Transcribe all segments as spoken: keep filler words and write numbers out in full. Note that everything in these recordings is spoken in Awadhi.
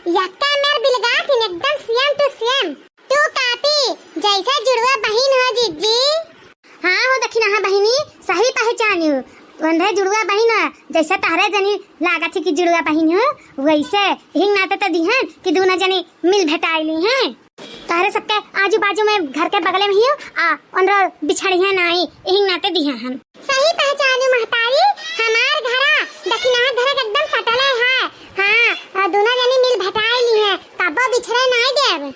यक्का मेर बिलगात हिन, एकदम same to same। तू कापी जैसे जुड़वा बहिन हो जिज्जी। हाँ हो दखिनहा बहिनी, सही पहचानी हो। वंधे जुड़वा बहिन हो, जैसे तहरे जनी लागत ही कि जुड़वा बहिन हो, वैसे। हिंग नाते तो दिहन कि दूनो जनी मिल भेटाइली हैं। तहरे सबके आजू बाजू में घर के बगले में ही हो, आ उनरो बिछड़िया नाई, हिंग नाते दिहन। सही पहचानी महतारी, हमार घरा दखिनहा घर के एकदम सटले है। हाँ, और दूनो जनी मिल भेटाइली हैं, कब्बो बिछड़े नाई देब।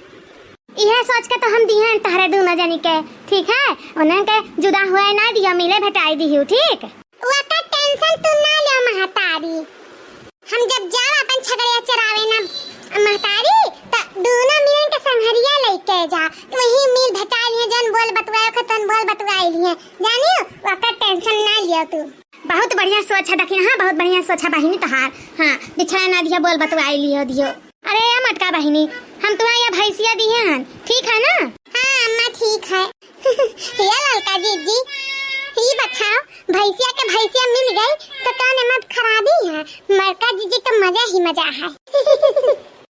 इहे सोच के तो हम दिहन तहरे दूनो जनी के, ठीक है? उन्हन के जुदा हुए ना दियो, मिले भेटाई दिहियो, ठीक? ओकर tension तू ना ले महतारी। हम जब जाओ अपन छगड़िया चरावे ना महतारी, त दूनो मिलन के संघरिया लइके जा। वही मिल भेटाई लिए, जौन बोल बतुआए के तन बोल बतुआई लिए। जानियो, ओकर tension ना लियो तू। बहुत बढ़िया सोच है दखिनहा, बहुत बढ़िया सोच है बहिनी तहार। हाँ, बिछड़ा ना दियो, बोल बतुआई लियो दियो। अरे या मटका बहिनी, हम तुम्हारे या भैंसिया दिए हन, ठीक है ना? हाँ अम्मा, ठीक है। या ललका जीजी, ई बताओ, भैंसिया के भैंसिया मिल गई तो कौन एमा खराबी है? मटका जीजी तो मजा ही मजा है।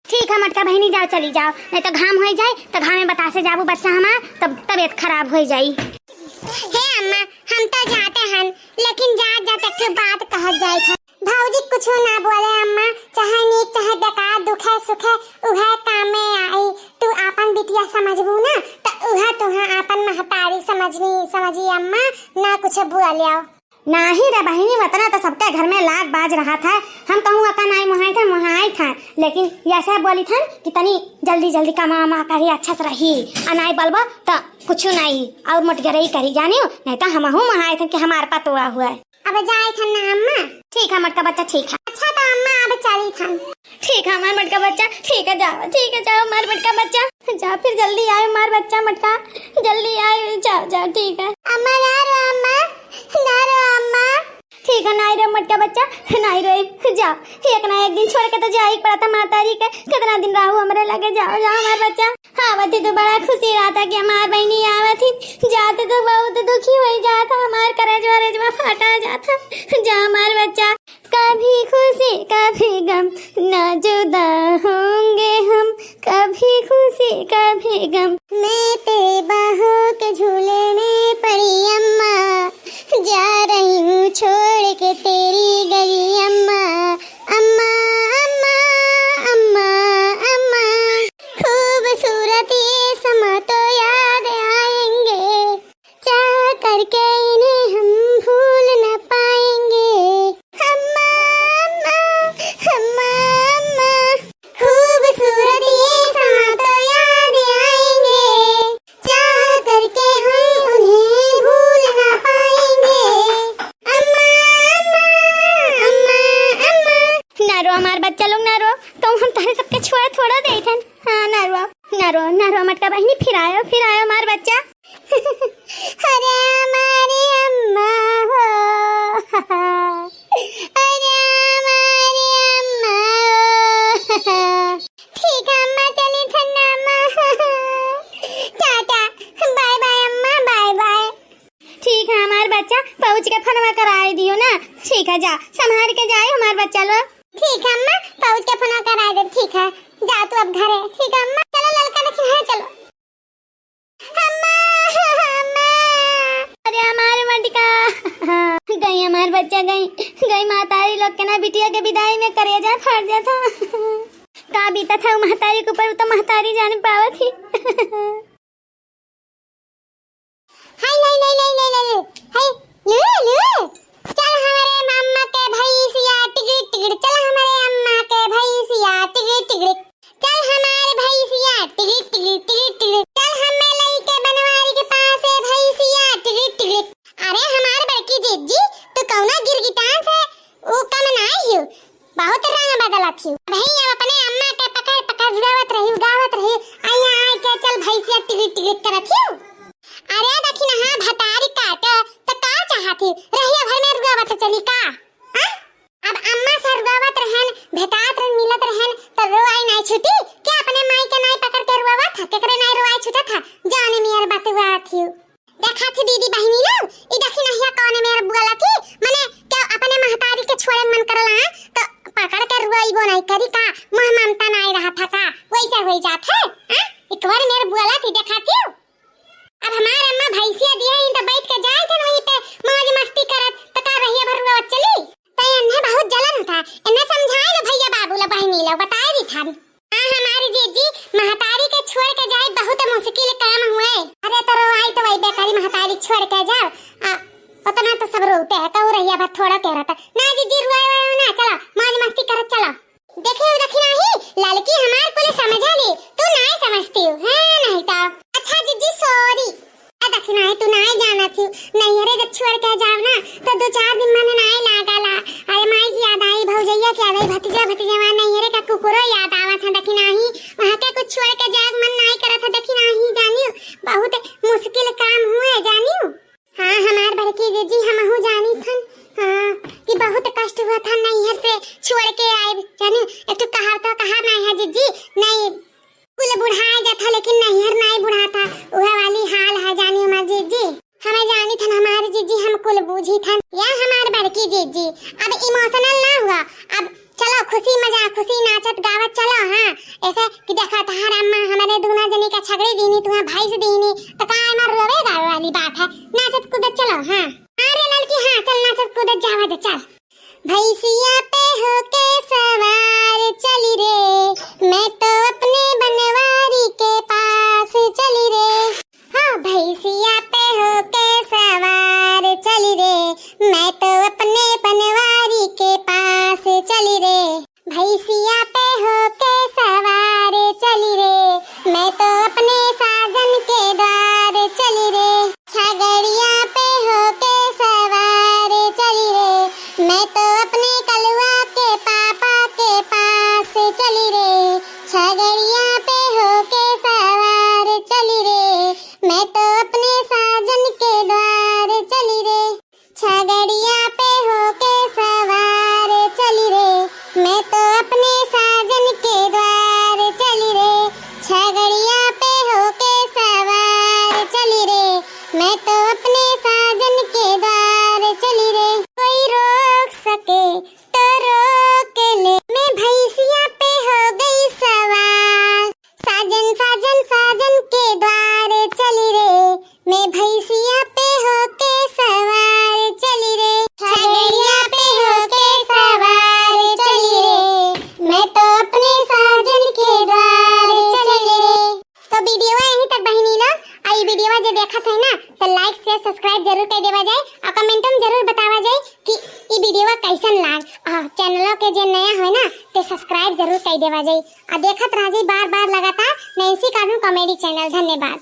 ठीक है मटका बहिनी, जाओ, चली जाओ, नहीं तो घाम हो जाए तो घाम में बतासे जाबू बच्चा हमार, तब तबीयत खराब हो जाई। हे अम्मा, हम तो जाते हन, लेकिन जात जात एक ठो बात कहत जाइत है। भौजी कुछ ना बोले अम्मा, चाहे नीक चाहे बेकार, दुखे सुखे उहे काम में आई। तू आपन बिटिया समझबू ना, त उहे तुहा आपन महतारी समझनी, समझी अम्मा, ना कुछ बोले। नाही रे बहिनी, वतना त सबके घर में लाग बाज रहत है। हम कहूँ अका नाई मुहाई था, मुहाई था, लेकिन ऐसे बोली थन कि तनी जल्दी जल्दी कमा उमा करी, अच्छा से रही, आ नाई बोलबो त कुछ नाई और मोटगरई करी, जानियो, नहीं तो हमहू मुहाई थन कि हमार पतोआ हुआ है। अब जाई थन ना अम्मा। ठीक है मटका बच्चा, ठीक है। अच्छा तो अम्मा अब चली थन। ठीक है हमार मटका बच्चा, ठीक है जाओ, ठीक है जाओ हमार मटका बच्चा, जाओ फिर जल्दी आयो हमार बच्चा मटका, जल्दी आयो, जाओ जाओ, ठीक है। अम्मा ना रो अम्मा, ना रो अम्मा। ठीक है नाई रो मटका बच्चा, नाई रो, जाओ, एक ना एक दिन छोड़ के तो जाई पड़ा था महतारी के, कितना दिन रहू हमरे लगे, जाओ जाओ हमार बच्चा। हाँ, बच्चे तो बड़ा खुशी रहता कि हमार बहिनी आवत ही, जाते तो बहुत दुखी हो जाता, हमार करेजवा रेजवा फाटा जाता। जा हमार बच्चा, कभी खुशी कभी गम, ना जुदा होंगे हम, कभी खुशी कभी गम। मैं तेरे बाहों के झूले में पड़ी अम्मा, जा रही हूँ छोड़ के तेरी गली अम्मा। अम्मा, अम्मा, अम्मा, अम्मा। खूबसूरत ये समा तो याद आएंगे, चाह करके इन्हें हम भूल न पाएंगे। अम्मा, अम्मा, अम्मा, अम्मा। खूबसूरत ये समा तो याद आएंगे, चाह करके हम उन्हें भूल ना पाएंगे। अम्मा, अम्मा, अम्मा, अम्मा। ना रो हमार बच्चा लोग, ना रो। तो हम तहरे सबके छोड़ थोड़ा देइथन। हाँ, ना रो, ना रो, ना रो मटका बहिनी, फिर आयो, फिर आयो हमार बच्चा। अरे हमारी अम्मा हो, अरे हमारी अम्मा हो। ठीक है अम्मा, चली थन अम्मा। टाटा, bye bye अम्मा, bye bye। ठीक है हमार बच्चा, पहुँच के फोनवा कराई दियो ना। ठीक है, जा, संभाल के जाए हमार बच्चा लोग। ठीक है अम्मा, पहुँच के फोनवा कराई दे। ठीक है, जा तू अब घरे। ठीक है अम्मा, चलो ललका दखिनहा, चलो। अम्मा, अम्मा। अरे हमार मटका। गई हमार बच्चा, गई, गई महतारी लोग के ना बिटिया के विदाई में करेजा फाट जाता। का बीता था महतारी के ऊपर, तो महतारी जान पावत ही। हाय, हाय, हाय, हाय, हाय, हाय, हाय, लू, लू। चल हमरे अम्मा के भैंसिया टिगड़ी टिगड़ी, चल हमरे अम्मा के भैंसिया टिगड़ी टिगड़ी, चल हमार भैंसिया टिगड़ी टिगड़ी, टिगड़ी टिगड़ी, चल हमें लइके बनवारी के पास है भैंसिया टिगड़ी टिगड़ी। अरे हमार बड़की जिज्जी, तू कौना गिरगिटान से ऊ कम नाई हियो, बहुत रंग बदलत हियो। अबहीं अब अपने अम्मा के पकड़ पकड़ रुआवत रही, गावत रही, आ यहाँ आए के चल भैंसिया टिगड़ी टिगड़ी करत हियो। अरे दखिनहा भतारी काट, त का चाहत ही? रहिया भर में रुआवत चली का? हाँ? अब अम्मा से रुआवत रहन, भेटात रहन, मिलत रहन, त रोआई नाई छूटी? क्या अपने माई के नाई पकड़ के रुआवत था? केकरे नाई रोआई छूटत था? जाने मियर बतुआत हियो। देखा थी दीदी बहिनी लोग, ई दखिनहिया कौने मेर बोलत ही, मने क्या अपने महतारी के छोड़े मन करला, तो पा-, खड़ के रुआइबो नहीं करी का, मोह ममता नहीं रहा था का, वैसे होई जात है, हाँ? एक बार मेरे बुआला थी देखा थी। अब हमार अम्मा भैंसिया दिया ही तो बैठ के जाए थे वहीं पे मौज मस्ती करत, तो का रहिया भर रुआ चली? तो इन्हें बहुत जलन होता, इन्हें समझाए लो भैया बाबू लो बहनी लो, बताए दी थान। हाँ, हमारी जीजी महतारी के छोड़ के जाए बहुत मुश्किल काम हुए। अरे तो रोवाई तो वही बेकारी महतारी छोड़ के जाओ। आ, उतना तो सब रोते हैं, कहूँ रहिया भर थोड़ा कह रहा था। ना जीजी, रुआ, रुआ, रुआ ना, चलो मौज मस्ती करत चलो। देखे हो दखिनाही, लड़की हमार कुल समझा ली, तू नाय समझती हो, है नहीं तो। अच्छा जीजी, सॉरी। ए दखिनाही, तू नाय जाना थी, नैहरे जब छोड़ के जाओ ना, तो दो चार दिन मन नाय लागला। अरे माई की याद आई, भौजैया की याद आई, भतीजा भतीजवा नैहरे का कुकुरो याद आवत है दखिनाही। वहाँ के कुछ छोड़ के जाए मन नाय करत है दखिनाही, जानियो, बहुत मुश्किल काम हुए, जानियो। हाँ, हमार बड़की जीजी, हमहू जानी थन, हाँ, कि बहुत कष्ट हुआ था नैहर से छोड़ के आए, जानी, एक ठो कहावत कहा नहीं है जीजी, नहीं, कुल बुढ़ाए जाता लेकिन नैहर नहीं बुढ़ाता, वह वाली हाल है, जानी हमार जीजी। हमें जानी थन हमार जीजी, हम कुल बूझी थन। या हमार बड़की जीजी, अब इमोशनल ना हुआ, अब चलो, खुशी मजा, खुशी नाचत गावत चलो, हाँ। ऐसे कि देखा तहार अम्मा हमरे दूना जनी का छगड़ी दीनी, तुहा भैंस दीनी, तो का एमा रोवे गावे वाली बात है? नाचत कूदत चलो, हाँ। अरे लड़की, हाँ, चल नाचत कूदत जावा दे, चल। भैंसिया पे होके सवार चली रे, मैं तो अपने बनवारी के पास चली रे। हाँ, भैंसिया पे होके सवार चली रे, मैं तो अपने बनवारी के पास चली रे। भैंसिया पे होके सवार चली रे, मैं तो अपने साजन के द्वार चली रे। छगड़िया पे होके सवार चली रे, मैं तो अपने कलुआ के पापा के पास चली रे। छगड़िया पे होके सवार चली रे, मैं तो अपने साजन के द्वार चली रे। छगड़िया पे होके सवार चली रे, मैं तो अपने साजन के द्वार चली रे। छगड़िया पे होके सवार चली रे, मैं तो अपने साजन के द्वार चली रे। कोई रोक सके तो रोक ले, मैं भैंसिया पे हो गई सवार। साजन, साजन, साजन के द्वार चली रे, मैं भैंसिया पे होके सवार चली रे। छगड़िया पे होके सवार चली रे, मैं तो अपने साजन के द्वार चली रे। तो वीडियो यहीं तक बहिनी लोग, आ ई वीडियो जे देखत है ना, तो like, share, subscribe जरूर कर देवा जाए और comment में जरूर बतावा जाए कि ई वीडियो कैसन लाग। और चैनलों के जे नया है ना, तो subscribe जरूर कर देवा जाए और देखत रह जाए बार बार लगातार नैन्सी कार्टून कॉमेडी चैनल। धन्यवाद।